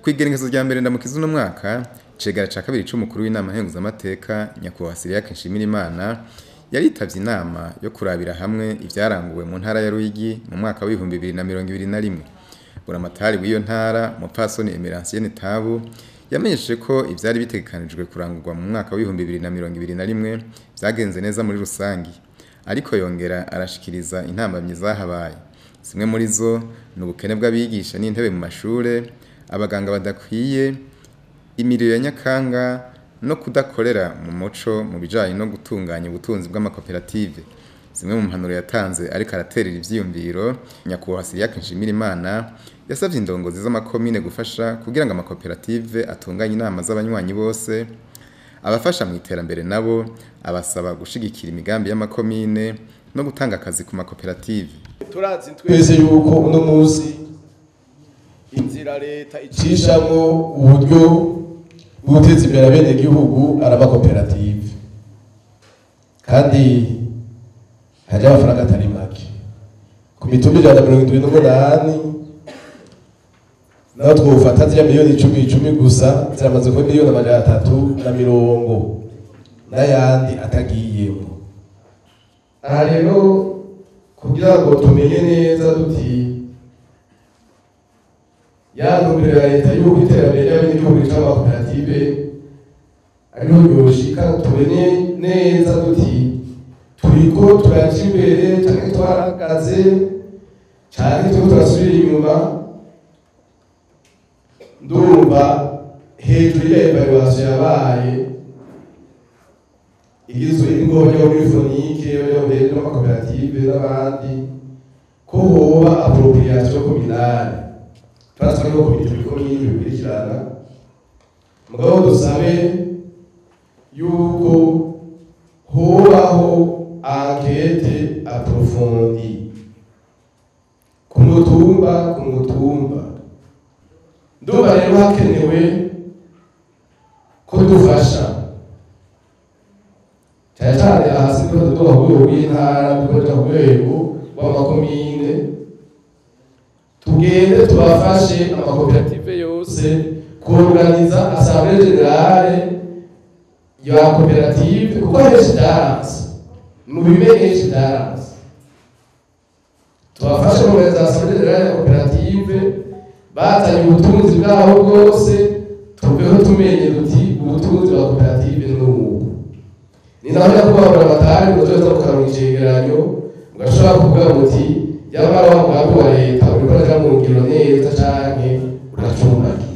Kw'igenekerezo rya mbere Ndamukiza uno mwaka, icegera ca kabiri c'umukuru w'inama nkenguzamateka, Nyakubahwa Cyriaque Nshimirimana, yaritavye inama yo kurabira hamwe ivyaranguwe mu ntara ya Ruyigi mu mwaka w'2021. Buramatari w'iyo ntara, Mupfasoni Emeransienne Tabu, yamenyesheje ko ivyari bitegekanijwe kurangurwa mu mwaka w'2021 vyagenze neza muri rusangi, ariko yongera arashikiriza intambamyi zahabaye. Zimwe muri zo ni ubukene bw'abigisha n'intebe mu mashure, abaganga badakwiye, imiriro ya nyakanga no kudakorera mu muco mu bijanye no gutunganya ubutunzi bw'amakoperative. Zimwe mu mpanuro yatanze ariko araterera ivyiyumviro, Nyakubahwa Cyriaque Nshimirimana yasavye indongozi z'amakomine gufasha kugira ngo amakoperative atunganye inama z'abanywanyi bose, abafasha mu iterambere nabo abasaba gushigikira imigambi y'amakomine no gutanga akazi ku makoperative. Turazi twese yuko uno munsi inzira leta icishamwo uburyo bwo guteza imbere abenegihugu ari amakoperative, kandi hariho amafaranga atari make ku mitumba 178. Naho twofata ziriya miliyoni icumi icumi gusa, ziramaze kuba miliyoni 340 n'ayandi atagiyemo. Aha rero, kugira ngo tumenye neza duti ya ntumbero ya leta y'uko iterambere ry'abenegihugu rica mu makoperative ariho ryoshika, tumenye neza duti turiko turaja imbere canke twarahagaze canke turiko turasubira inyuma. Ndumva hejuru ya évaluation yabaye igizwe n'ingoma y'unifonike y'amakoperative n'abandi, ko hoba appropriation communale. Turazi ko komite bikomine bikurikirana, mugabo dusabe yuko hobaho enquête approfondie ku mutumba ku mutumba. Ndumva rero hakenewe ko dufasha cyane cyane hasi, ko tuduha ku rwego rw'intara, dukoresha ku rwego rw'amakomine, tugende tubafashe amakoperative yose kuorganiza assemblée générale ya koperative, kuko henshi byaranze, mubimenye, henshi byaranze. Tubafashe kuorganiza assemblée générale ya koperative, bazanye ubutunzi bwabo bwose, tuveho tumenye duti ubutunzi bwa koperative ni ubu. Ni naho nyakubahwa Buramatari muzoza mukaronka icegeranyo, mugashobora kuvuga muti yamara wa mugambi wa leta uriko uraja mu ngiro neza canke uracumbagira.